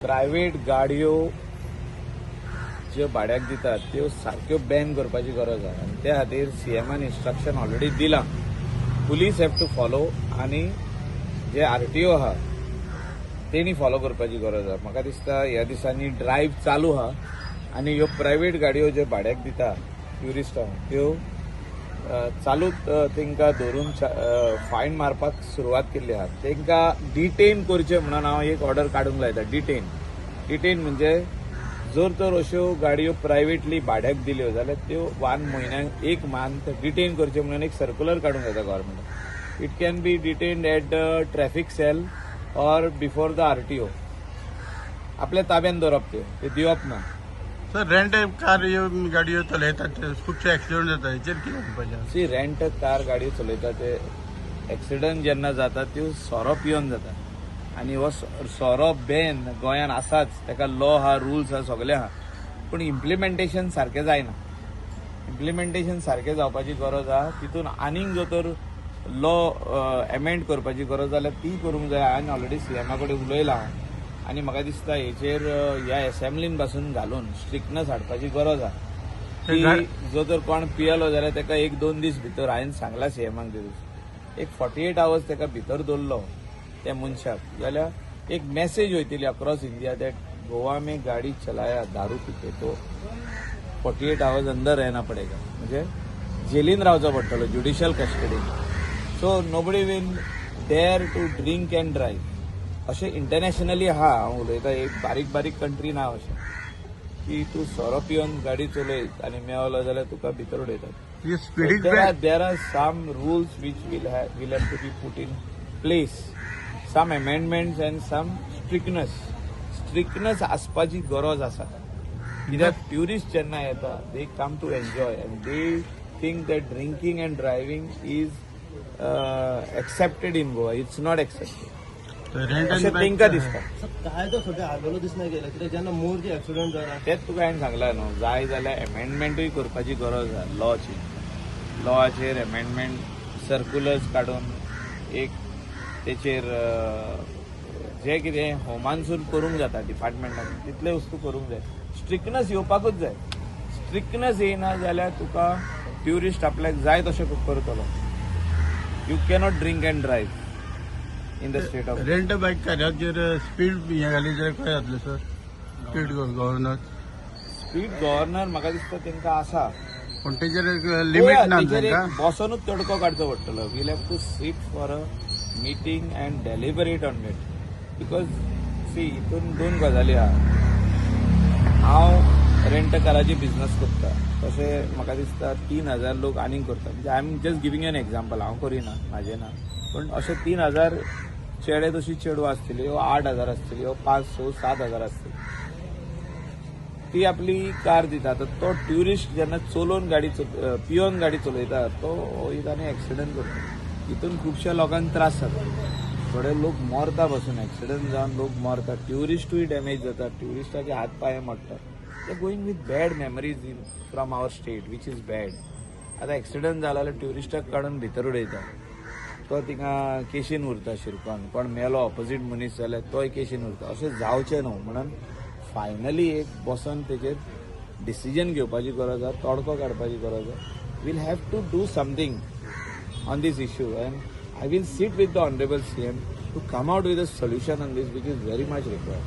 Private गाडयो ज्यो भाड्याक दितात त्यो सारक्यो बॅन करपाची गरज आसा आनी त्या खातीर सीएमान इन्स्ट्रक्शन ऑलरेडी दिलां. पुलीस have to follow आनी जे आरटीओ आहा तेणी फॉलो करपाची गरज आसा. म्हाका दिसता ह्या दिसांनी ड्रायव्ह चालू आहा आनी ह्यो प्रायव्हेट गाडयो ज्यो भाड्याक दिता ट्युरिस्टांक त्यो चालूच तांकां धरून फायन मारपाक सुरवात केल्ली आहा. तांकां डिटेन करचें म्हणून हांव एक ऑर्डर काडूंक लायता. डिटेन डिटेन म्हणजे जर तर अश्यो गाडयो प्रायव्हेटली भाड्याक दिल्यो जाल्यार त्यो वन म्हयन्याक एक मंथ डिटेन करच्यो म्हणून एक सर्कुलर काडूंक जाता गव्हर्मेंटान. It can be detained at the traffic cell or before the RTO. आपल्या ताब्यान दवरप, त्यो ते दिवप ना. सर, रेंट कार ह्यो गाडयो चलयतात ते खुबशे एक्सिडंट जाता, हेचेर कितें म्हणपाचें? सी, रेंट कार गाडयो चलयता ते एक्सिडंट जेन्ना जाता त्यो सोरो पिवन जाता आनी हो सोरो बॅन गोंयान आसाच. ताका लॉ आहा, रुल्स आहा, सगलें आहा, पूण इम्प्लिमेंटेशन सारकें जायना. इम्प्लिमेंटेशन सारकें जावपाची गरज आहा. तितून आनीक जर तर लॉ एमेंड करपाची गरज जाल्यार ती करूंक जाय. हांवें ऑलरेडी सीएमा कडेन उलयलां आनी म्हाका दिसता हेचेर ह्या एसेंब्लीन पासून घालून स्ट्रिक्टनस हाडपाची गरज आहा की जो तर कोण पियेलो जाल्यार ताका एक दोन दीस भितर, हांवें सांगलां सीएमाक ते दीस, एक 48 आवर्स ताका भितर दवरलो त्या मनशाक जाल्यार एक मेसेज वयतली अक्रॉस इंडिया that Goa में गाडी चलाया दारू पिके तो 48 आवर्स अंदर रहना पडेगा, म्हणजे जेलीन रावचो पडटलो, ज्युडिशियल कस्टडीन. So nobody will dare to drink and drive. अशें इंटरनॅशनली आहा. हांव उलयता एक बारीक बारीक कंट्री ना अशें की तूं सोरो पिवन गाडी चलयत आनी मेवलो जाल्यार तुका भितर उडयतात. स्पिडीक There are some rules which will have to be put in place, some amendments and some strictness. Strictness आसपाची गरज आसा, कित्याक ट्युरिस्ट जेन्ना येता, they come to enjoy and they think that drinking and driving is accepted in Goa. It's not accepted rent अशें तांकां दिसता. Sir, कायदो सद्या आदलो दिसना गेला, कित्याक जेन्ना मोरजे एक्सिडंट जाला. तेच तुका हांवें सांगलां न्हू, जाय जाल्यार एमेंडमेंटूय करपाची गरज आहा लॉची. लॉचेर एमेंडमेंट, सर्कुलर्स काडून एक तेचेर जे कितें होमानसून करूंक जाता डिपार्टमेंटान तितले वस्तू करूंक जाय. स्ट्रिक्टनस येवपाकूच जाय. स्ट्रिक्टनस येयना जाल्यार तुका ट्युरिस्ट आपल्याक जाय तशें करतलो. You cannot drink and drive in the state of rent bike काराचेर speed हें घाली जाल्यार कशें जातलें sir, speed governor? Speed governor म्हाका दिसता तांकां आसा. पूण तेजेर लिमीट ना तेचेर एक तांकां. बसोनूच तडको काडचो पडटलो. We'll have to sit for a meeting and deliberate on it because, see, हितून दोन गजाली आहा. हांव रेंट काराची बिझनस करता, तशें म्हाका दिसता 3000 लोक आनीक करता. म्हणजे I am just giving an example, हांव करिना, म्हाजें ना, पूण अशे 3000 चेडे तशी चेडवां आसतली वो 8000 आसतली वो 5, 6, 7000 आसतली. ती आपली कार दिता, तर तो ट्युरिस्ट जेन्ना चलोवन गाडी पियोन गाडी चलयता, तो वयता आनी एक्सिडंट करता. हितून खुबश्या लोकांक त्रास जाता. थोडे लोक मरता बसून, एक्सिडंट जावन लोक मरता. ट्युरिस्टूय डॅमेज जाता, ट्युरिस्टाचे हात पांय मोडटा. They going with bad memories in from our state, which is bad. आतां एक्सिडंट जाला जाल्यार ट्युरिस्टाक काडून भितर उडयता, तो थिंगा केशीन उरता शिरकोन. कोण मेलो ऑपोजीट मनीस जाल्यार तोय केशीन उरता. अशें जावचें न्हू म्हणून फायनली एक बसोन तेजेर डिसिजन घेवपाची गरज आहा, तोडको काडपाची गरज आहा. We'll have to do something on this issue and I will sit with the honourable CM to come out with a solution on this, which is very much required.